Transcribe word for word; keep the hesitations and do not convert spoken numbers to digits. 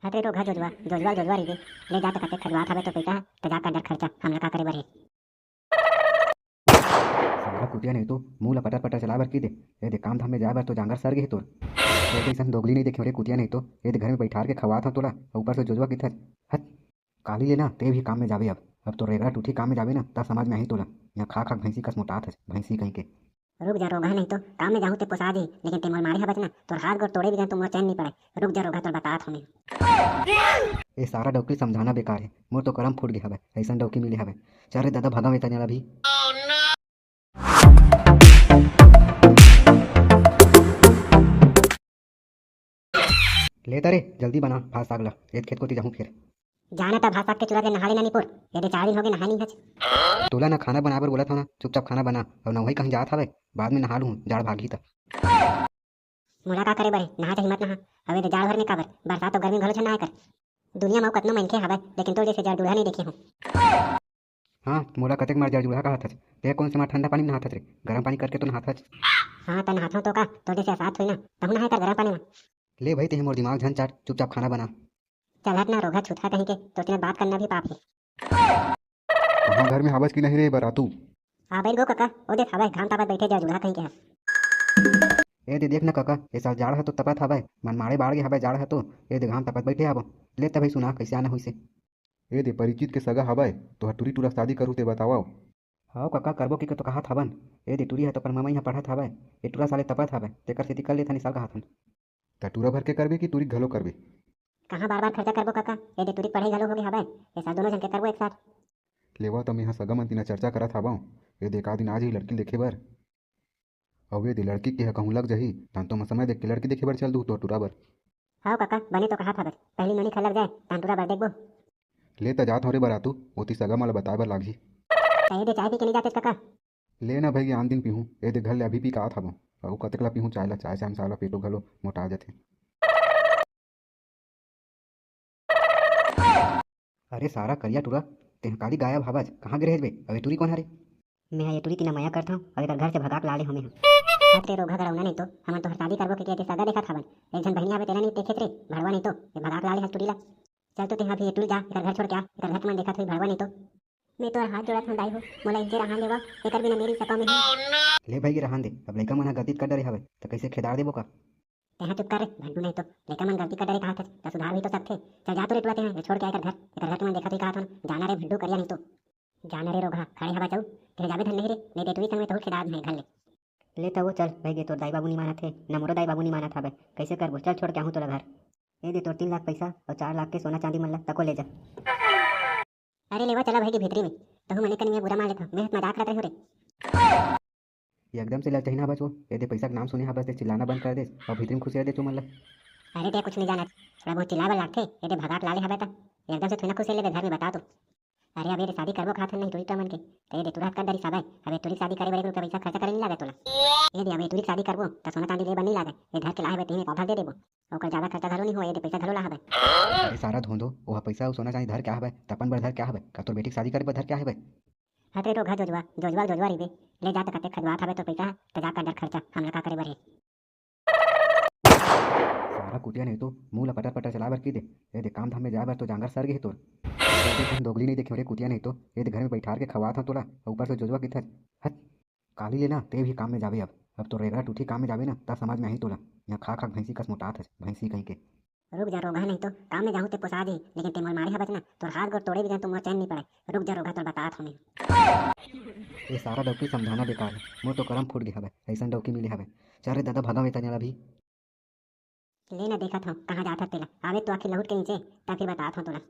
अरे रोगहा जोजवा, जोजवा, जोजवा रहिबे। ले जा त कतेक खजवात हवे तो पइसा ह, त जा कर डर खर्चा, हमला का करे बर हे। सारा कुतिया नहीं तो मुंह ला पटर पटर चला बर की दे। ए दे काम धाम में जाए बर तो जांगर सर गे हे तोर। ए दे अइसन दोगली नहीं देखे रे कुतिया नहीं तो। ए दे घर में बैठार के खवात हंव तोला, अउ ऊपर से जोजवा किथस। हट, काली ले ना ते भी काम में जाबे अब। अब तो रेगड़ा टूठी काम में जाबे ना, तब समझ में आही तोला। यहाँ खा खा भैंसी कस मोटात हस, भैंसी कहीं के। रुक जा रोगहा, नहीं तो काम में जाहूं ते पोसा जाही, लेकिन ते मोर मारे हवस ना, तोर हाथ गोड़ तोड़े बिना तो मोर चैन नहीं पड़े। रुक जा रोगहा, तोर बतात हंव मैं। ए सारा डौकी समझाना बेकार हे, मोर तो करम फूट गे हवय, अइसन डौकी मिले हवय। चल रे दादा, भागा मैं तनिया अभी। ले त रे, जल्दी बना भात साग ला, एत खेत कोती जाहूं फेर। जाना त भात साग के चूरा के नहा लेना निपोर, ये दे चार दिन होगे नहाय नहीं हच। तोला ना खाना बनाए बर बोलत हंव ना, चुपचाप खाना बना, अउ ना वही कहीं जात हवय, बाद में नहा लूहूं, जाड़ भागही त। मोला का करे बर हे, नहा चाहे मत नहा। अबे दे जाड़ भर में काबर, बरसात तो गर्मी घलो झन नहाय कर। दुनिया म अउ कतनो मनखे हवय, लेकिन तोर जइसे जड़ जूड़ा नहीं देखे हंव। हाँ, मोला कतेक मार जड़ जूड़ा कहत हच। ते कोन से मार ठंडा पानी में नहात हच रे, गरम पानी करके तो नहात हच। हाँ, त नहात हंव तो का, तोर जइसे असात होई ना, तहूं नहाय कर गरम पानी में। ले भाई, तेहे मोर दिमाग झन चाट, चुपचाप खाना बना। चल हट ना रोगहा छुतहा कहीं के, तोर से बात करना भी पाप हे। कहाँ घर में हावस कि नहीं रे बरातू? आ बैठ गो कका, ओ देख हावय घाम तापत बैठे जड़ जूड़ा कहीं के ह। ए दे देख ना कका, ए साल जाड़ ह तो तपत हावय, मन माड़े बाड़ गे हावय जाड़ ह तो। ए दे घाम तपत बैठे हावो। ले त भाई सुना, कैसे आना होइसे? ए दे परिचित के सगा हावय, तोहर टूरी टूरा शादी करू ते बतावव। हव कका, करबो के तो कहत हावन। ए दे टूरी ह तो अपन ममई ह पढ़त हावय, ए टूरा साले तपत हावय, तेकर सेती कर लेथन ए साल कहत हन। त टूरा भर के करबे कि टूरी घलो करबे? कहाँ बार बार खर्चा करबो कका, ए दे टूरी पढ़ाई घलो होगे हावय, ए साल दोनों झन के करबो एक साथ। लेवा त मेंहा सगा मन तिना चर्चा करत हावंव, ए दे एकाध दिन आ जाही लड़की देखे बर। अउ ए दे लड़की के ह कहूँ लग जाही, तहन तो मैं समय देख के लड़की देखे बर चल दू तोर टूरा बर। हव कका, बने तो कहत हवस, पहली नोनी खलक जाए, तहन टूरा बर देखबो। ले त जात हंव रे बरातू, ओती सगा मन ल बताए बर लागही। त ए दे चाय पी के नहीं जातेस कका? ले ना भाई, आन दिन पीहूं, ए दे घर ले अभी पी के आत हवं। अउ कतेक ला पीहूं चाय ला, चाय से हमसाला पेटो घलो मोटा जाथे। अरे सारा करिया टूरा, तेंह काली गायब हवस, कहाँ गे रहेस बे? अबे टूरी कोन हरे? मेंहा ये टूरी तिना मया करथंव, अउ एकर घर से भगाक लाले होमे हंव। हट रे रोगहा गड़ौना नहीं तो, हमन तोहर शादी करबो के, के सगा देखत हवन। एक झन बहिनी आवे तेला नहीं देखेत रे, भड़वा नहीं तो, ये भगाक लाले हस टूरी ला। चल तो तेंहा अभी ये टूरी जा, एकर घर छोड़ के आ, एकर घर के मन देखत होई भड़वा नहीं तो। मैं तोर हाथ जोड़त हंव दाई हो, मोला इज्जे रहान देवा, एकर बिना मेरी सपा में हूँ। ले भाई के रहान दे, अब लइका मन ह गलती कर डरे हवे, त कइसे खेदार देबो का? तेंहा चुप कर रे भड्डू, नहीं तो लइका मन गलती कर डरे कहत हस, त सुधार भी तो सकथे। चल जा तो रे टूरा तेंहा, ये छोड़ के आ एकर घर, एकर घर के मन देखत होई कहत हन, जाना रे भड्डू करिया नहीं तो। जाना रे रोगहा, खड़े हवा चउ, तेंहा जाबे धन नहीं रे, नहीं ते टूरी संग में तहूँ खेदार नहीं घर ले। ले त वो चल, भाई गे तोर दाई बाबू नहीं मानत हे, न मोरो दाई बाबू नहीं मानत हवे, कइसे करबो, चल छोड़ के आहूँ तोला घर। ए दे तोर तीन लाख पैसा अउ चार लाख के सोना चांदी मन ला तको ले जा। अरे लेवा चला भाई के भीतरी में, तहूँ मने कन में बुरा मान लेथव, मैं मजाक करत रहे हो रे। ये एकदम से ललचहिना बचो, ये दे पैसा के नाम सुने हा बस ते चिल्लाना बंद कर देस, अउ भीतरी में खुश रह दे चुमन ला। अरे ते कुछ नहीं जानत, थोड़ा बहुत चिल्ला बर लागथे, ये दे भगात लाले हवे त एकदम से थोड़ी ना खुश रह लेबे घर में, बता तो। अरे अबे रे शादी करबो खात हन नहीं टूरी टूरा मन के, त ये दे तुरंत कर डरी साबै, अबे टूरी शादी करे बर एक रुपया पैसा खर्चा करे नहीं लागे तोला। ये दे अबे टूरी शादी करबो त सोना चांदी ले बर नहीं लागे, ये धर के लाहे बे तेने पौधा दे देबो। ओकर ज्यादा खर्चा घलो नहीं होय, ये दे पैसा घलो ला हवे। अरे सारा धोंधो, ओहा पैसा अउ सोना चांदी धर के हवे, त अपन बर धर के हवे, का तोर बेटी के शादी करे बर धर के हवे? हट रे रोगहा जोजवा, जोजवा जोजवा रहिबे। ले जा त कते खजवात हवे तोर पैसा ह, त जा कर डर खर्चा, हमला का करे बर हे। सारा कुतिया नहीं तो, मुंह ला पटर पटर चला बर की दे। ये दे काम धाम में जाए बर तो जांगर सर गे हे तोर। ये दे दोगली नहीं देखे रे कुतिया नहीं तो, ये दे घर में बैठार के खवात हंव तोला, अउ ऊपर से जोजवा किथस। हट, काली ले ना, ते भी काम में जाबे अब। अब तो रेगड़ा टूठी काम में जाबे ना, तब समझ में आही तोला। यहाँ खा खा भैंसी कस मोटात हस, भैंसी कहीं के। रुक जा रोगहा, नहीं तो काम में जाहूं ते पोसा जाही, लेकिन ते मोर मारे हवस ना, तोर हाथ गोड़ तोड़े बिना तो मोर चैन नहीं पड़े। रुक जा रोगहा, तोर बतात हंव मैं। ये सारा डौकी समझाना बेकार है, मोर तो करम फूट गे हवय, अइसन डौकी मिले हवय। चल रे दादा, भागा मैं तनिया अभी। ले ना देखत हंव, कहाँ जात हस तेला, आवे तो आखिर लहुट के नीचे, तब फिर बतात हंव तोला।